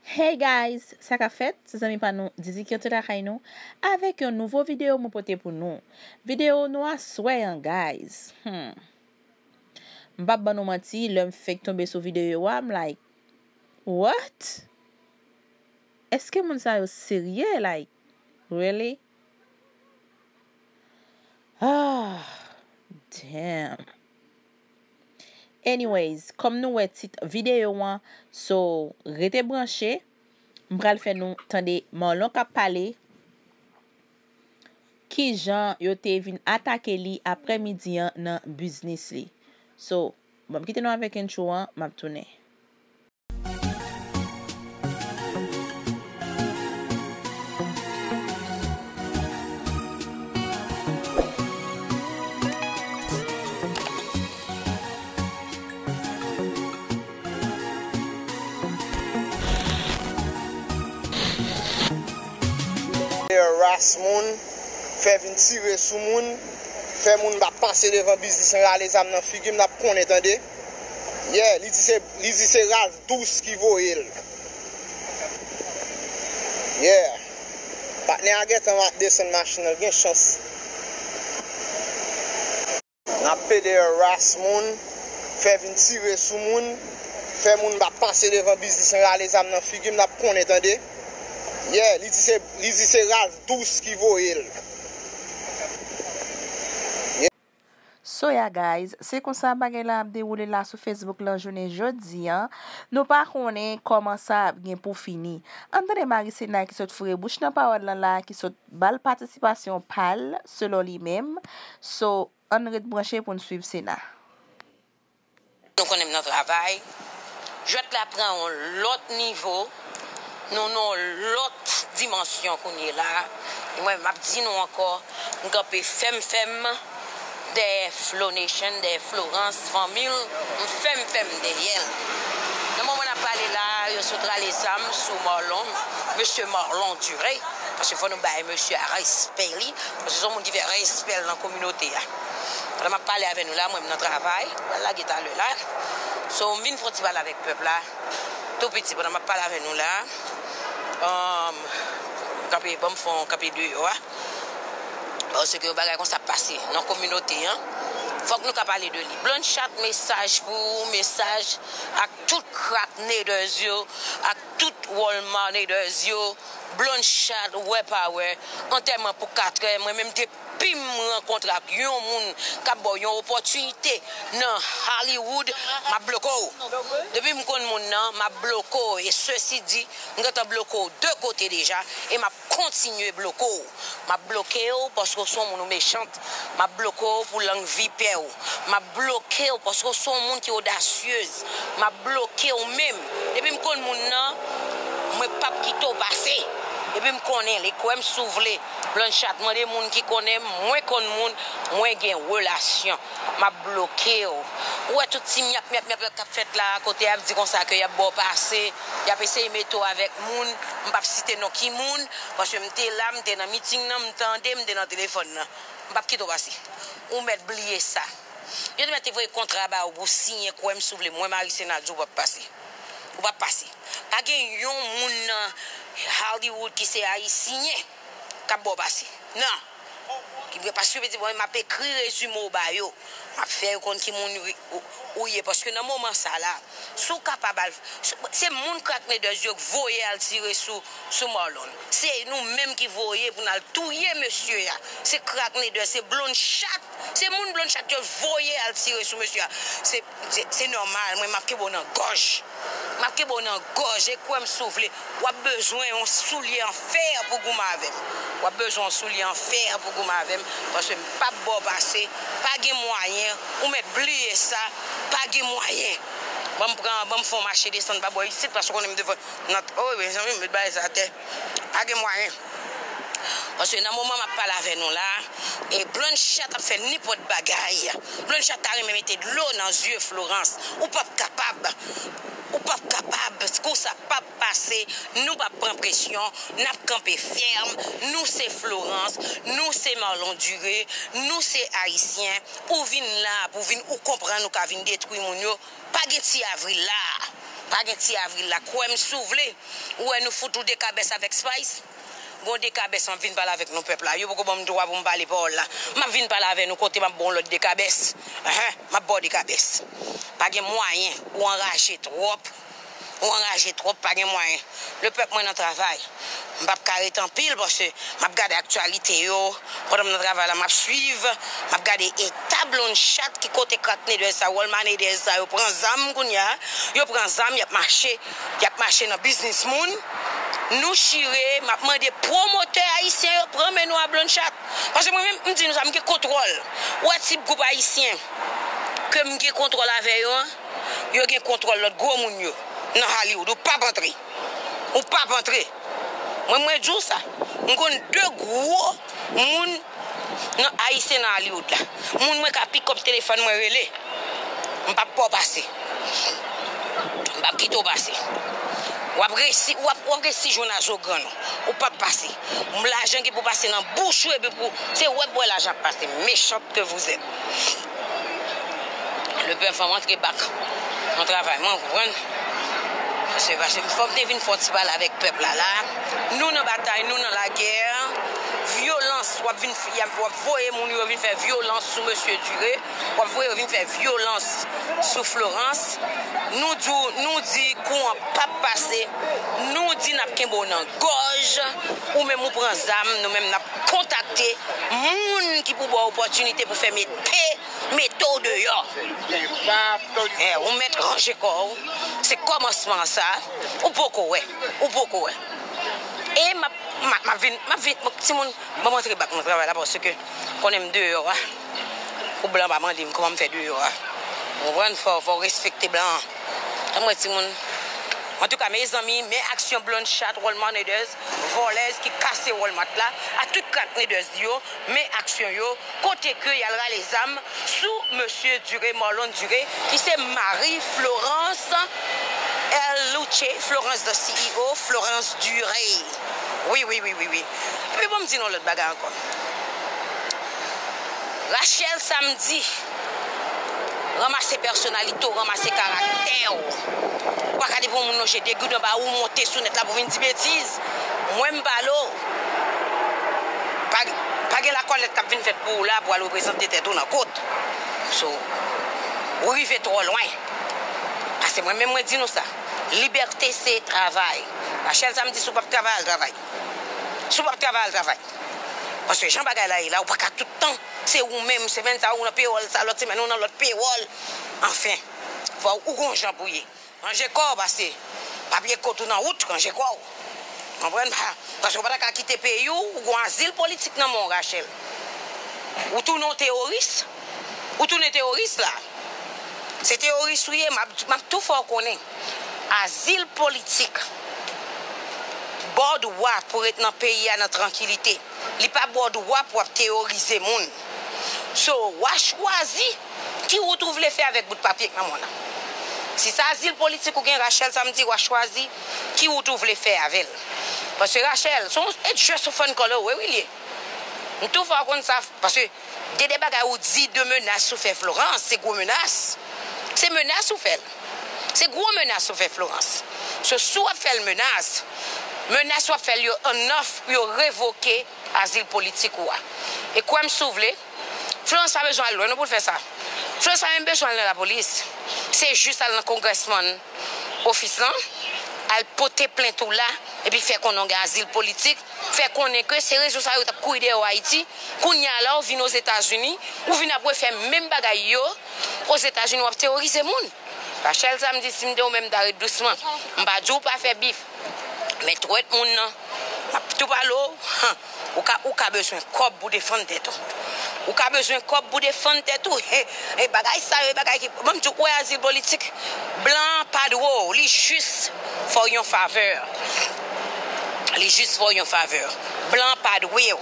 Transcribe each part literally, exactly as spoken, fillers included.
Hey guys, sa k ap fèt? Se zanmi pa nou Didi ki antre lakay nou avèk yon nouvo videyo mwen pote pou nou. Videyo nou aswè an, guys. Hmm. M p ap ban nou manti, lè m fenk tonbe sou videyo a, m like, what? Èske moun sa yo serye? Like, really? Ah, damn. Anyways, kòm nou wè tit videyo an, so rete branche, m pral fè nou tande Marlon k ap pale kijan yo te vin atake li aprè midi an nan biznis li. So, ban m kite nou avèk intro an, m ap tounen. Harass moun, fè vin tire sou moun, fè moun pa pase devan biznis lan, rale zam nan figi m, n ap konnen tande. Yeah, li di se, li di se Ralph Dous ki voye l. Yeah. Patnè a gentan desann machin nan, l gen chans. N ap pede harass moun, fè vin tire sou moun, fè moun pa pase devan biznis lan, rale zam nan figi m, n ap konnen tande. Yeah, li di se, li di se Ralph Dous ki voye l. So yeah guys, se konsa bagay la ap dewoule la sou Facebook lan jounen jodi an. Nou pa konnen kòman sa ap gen pou fini. Ann tande Marisena ki sot foure bouch nan pawòl lan la, ki sot ba l patisipasyon pa l, selon li menm. So, ann ret branche pou n swiv Sena. Nou konnen m nan travay. Jwèt la pran yon lòt nivo. Nou nan yon lòt dimansyon kounye la. E mwen, m ap di nou ankò, m kanpe fèm fèm dèyè Flow Nation, dèyè Florence, fanmi l. M fèm fèm dèyè l. Nan moman n ap pale la, yo sot rale zam sou Marlon, mesye Marlon Duré. Paske fò nou bay mesye a respè li. Paske se yon moun ki fè respè l nan kominote a. Pandan m ap pale avè nou la, mwen m nan travay, m pral lage talè la. So, m vin fè yon ti pale avèk pèp la. Tou piti, pandan m ap pale avè nou la, um, kanpe, ban m fè yon kanpe deyò a. Paske yon bagay konsa ap pase nan kominote an. Fòk nou ka pale de li. Blonde Chat, mesaj pou ou, mesaj ak tout crack naders yo, ak tout Walmart naders yo. Blonde Chat, wè pa wè, antèman pou katrè, mwen menm depi m rankontre ak yon moun k ap ba w yon opòtinite nan Hollywood, m ap bloke w. Depi m konn moun nan, m ap bloke w. E sesi di, m gentan bloke w de kote deja, e m ap kontinye bloke w. M ap bloke w paske w se yon moun ou mechant. M ap bloke w pou lang vipè w. M ap bloke w paske w se yon moun ki odasyez. M ap bloke w menm. Depi m konn moun nan, mwen p ap kite w pase. Depi m konnen l, e kwè m si w vle. Blonde Chat, mande moun ki konnen m, mwen konn moun, mwen gen relasyon. M ap bloke w. Ou wè tout ti myap, myap, myap k ap fèt la, kote y ap di konsa ke y ap ba w pase, y ap eseye mete w avèk moun, m p ap site non ki moun, paske m te la, m te nan miting nan, m tande, m te nan telefòn nan. M p ap kite w pase. Ou mèt bliye sa. Yo te mèt te voye kontra ba ou pou w siyen, kwè m si w vle, mwen Marisena di w p ap pase. Ou p ap pase. Pa gen yon moun nan Hollywood ki se ayisyen k ap ba w pase. Non. Ki mwen pa swiv di bon, m ap ekri rezime w ba yo. M ap fè yo konn ki moun ou, ou, ou ye. Paske nan moman sa la, si w kapab al, se moun crack naders yo k voye al tire sou, sou Marlon. Se nou menm ki voye pou n al touye mesye a. Se crack naders, se Blonde Chat. Se moun Blonde Chat yo voye al tire sou mesye a. Se, se, se nòmal, mwen m ap kenbe w nan gòj. M ap kenbe w nan gòj, e kwè m si w vle, w ap bezwen yon soulye an fè pou goumen avè m. W ap bezwen yon soulye an fè pou goumen avè m, paske m p ap ba w pase, pa gen mwayen, ou mèt bliye sa, pa gen mwayen. Ban m pran, ban m fè yon mache desann pa bò isit, paske w konnen m te fè, nan, oh, mezanmi, m met bagay sa atè. Pa gen mwayen. Paske nan moman m ap pale avè nou la, e Blonde Chat ap fè nenpòt bagay. Blonde Chat ta renmen mete dlo nan zye Florence. Ou p ap kapab. Ou p ap kapab. Kou sa p ap pase. Nou p ap pran presyon. N ap kanpe fèm. Nou se Florence. Nou se Marlon Duré. Nou se Ayisyen. Ou vin la pou vin, ou konprann ou ka vin detwi moun yo. Pa gen ti avril la. Pa gen ti avril la, kwè m si w vle. Ou wè nou fout ou dekabès avèk Spice. Gon dekabès, m ap vin pale avèk nou pèp la. Yo poko ban m dwa pou m pale pawòl la. M ap vin pale avè nou kote m ap ba w lòt dekabès. Enhen, m ap ba w dekabès. Pa gen mwayen, ou anraje twòp. Ou anraje twòp, pa gen mwayen. Le pèp mwen nan travay. M p ap ka ret anpil paske m ap gade aktyalite yo. Pandan m nan travay la, m ap swiv. M ap gade eta Blonde Chat ki kote krak nedèz sa, wòl manedèz sa, yo pran zam kounye a. Yo pran zam, y ap mache. Y ap mache nan biznis moun. Nou chire, m ap mande pwomotè ayisyen yo pran men nou a Blonde Chat. Paske mwen menm, m di nou sa, m gen kontwòl. Ou wè ti gwoup ayisyen ke m gen kontwòl avè yo an, yo gen kontwòl lòt gwo moun yo nan Hollywood. Ou p ap antre. Ou p ap antre. Mwen, mwen di w sa. M konn de gwo moun nan ayisyen nan Hollywood la. Moun mwen ka pick up telefòn mwen rele. M p ap ba w pase. M p ap kite w pase. W ap resi, w ap, w ap resi jwenn a zo grann ou. Ou p ap pase. M lajan gen pou pase nan bouch ou epi pou, se wè pou wè lajan ap pase. Méchante que vous êtes. Le pèp fè m antre bak nan travay mwen, ou konprann? Se paske fò m te vin fè yon ti pale avèk pèp la la. Nou nan batay, nou nan lagè. Vyolans, w ap vin, y ap, w ap voye moun yo vin fè vyolans sou mesye Duré. W ap voye yo vin fè vyolans sou Florence. Nou di, nou di kou an p ap pase. Nou di n ap kenbe w nan gòj. Ou menm ou pran zam, nou menm n ap kontakte moun ki pou ba w opòtinite pou fè mete, mete w deyò. Eh, ou mèt ranje kò w. Se kòmansman sa. Ou poko wè. Ou poko wè. E m ap, m ap, m ap vin, m ap vin, timoun, ban m antre bak nan travay la paske konnen m deyò a. Pou blan pa mande m kòman m fè deyò a. Ou konprann? Fò, fò w respekte blan an. Tann mwen timoun. Antouka, mezanmi, men aksyon Blonde Chat, Wòl Manedèz, vòlèz ki kase Walmart la, a tout krak nedèz yo, men aksyon yo, kote ke y al rale zam sou mesye Duré, Marlon Duré, ki se mari Florence L. Louche, Florence the C E O, Florence Duré. Wi, wi, wi, wi, wi. Epi bon, m di nou lòt bagay ankò. Rachel Samedi, ranmase pèsonalite w, ranmase karaktè w. Ou pa ka depi yon moun lonje de goud anba ou, monte sou nèt la pou vin di betiz. Mwen m pale w. Pa, pa gen lakòlèt k ap vin fèt pou ou la pou al reprezante tèt ou nan kot. So, ou rive twò lwen. Paske mwen menm mwen di nou sa. Libète se travay. Rachel Samedi, si w p ap travay, al travay. Si w p ap travay, al travay. Paske jan bagay la ye la, ou pa ka tout tan. Se ou menm, semèn sa ou nan pewòl sa, lòt semèn ou nan lòt pewòl. Anfen, fò ou gon jan pou ye. Ranje kò w, paske papye kot ou nan wout, ranje kò w. Konprann pa? Paske ou pa ta ka kite peyi w, ou gon azil politik nan men w, Rachel. Ou tounen yon teworis. Ou tounen teworis la. Se teworis ou ye, m ap, m ap tou fè w konnen. Azil politik. Ba w dwa pou ret nan peyi a nan trankilite. Li pa ba w dwa pou w ap teworize moun. So, w a chwazi ki wout ou vle fè avèk bout papye k nan men w nan. Si se azil politik ou gen, Rachel Samedi, w a chwazi ki wout ou vle fè avè l. Paske Rachel, se yon, it's just a phone call away, wi, li ye. M tou fè w konn sa, paske de, de bagay ou di, de menas ou fè Florence, se gwo menas. Se menas ou fè l. Se gwo menas ou fè Florence. So, si w ap fè l menas, menas w ap fè l yo enough pou yo revoke azil politik ou a. E kwè m si w vle, Florence pa bezwen al lwen non pou l fè sa. Florence pa menm bezwen al nan lapolis. Se jis al nan kongrèsmann ofis lan, al pote plent ou la, epi fè konnen w gen azil politik, fè konnen ke se rezon sa yo t ap kouri dèyè w Ayiti, kounye a la w vin Ozetazini, ou vin ap refè menm bagay yo, Ozetazini w ap teworize moun. Rachel Samedi, si m te ou menm, m ta ret dousman. M pa di w pa fè bif. Men twèt moun nan, m ap tou pale w, ou ka, ou ka bezwen kòb pou defann tèt ou. Ou ka bezwen kòb pou defann tèt ou. E, e bagay sa yo, e bagay ki, ban m di w, ou wè azil politik, blan an pa dwe w, li jis fè w yon favè. Li jis fè w yon favè. Blan an pa dwe w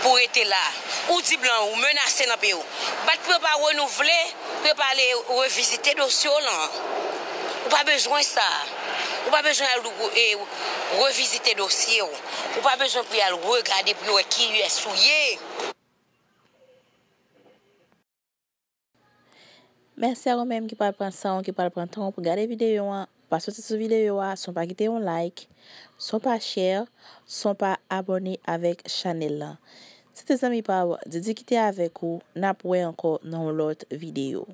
pou rete la. Ou di blan ou menase nan peyi w. Bat pou yo pa renouvle, pou yo pa ale revizite dosye w lan. Ou pa bezwen sa. Ou pa bezwen al e, revizite dosye w. Ou pa bezwen pou y al regade pou yo wè kiyès ou ye. Mèsi a ou menm ki pral pran san w, ki pral pran tan w pou gade videyo an. Pa soti sou videyo a san w pa kite yon like, san w pa share, san w pa abòne avèk chanèl lan. Se te zanmi pa w, Didi ki te avèk ou, n ap wè ankò nan yon lòt videyo.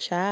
Tchao!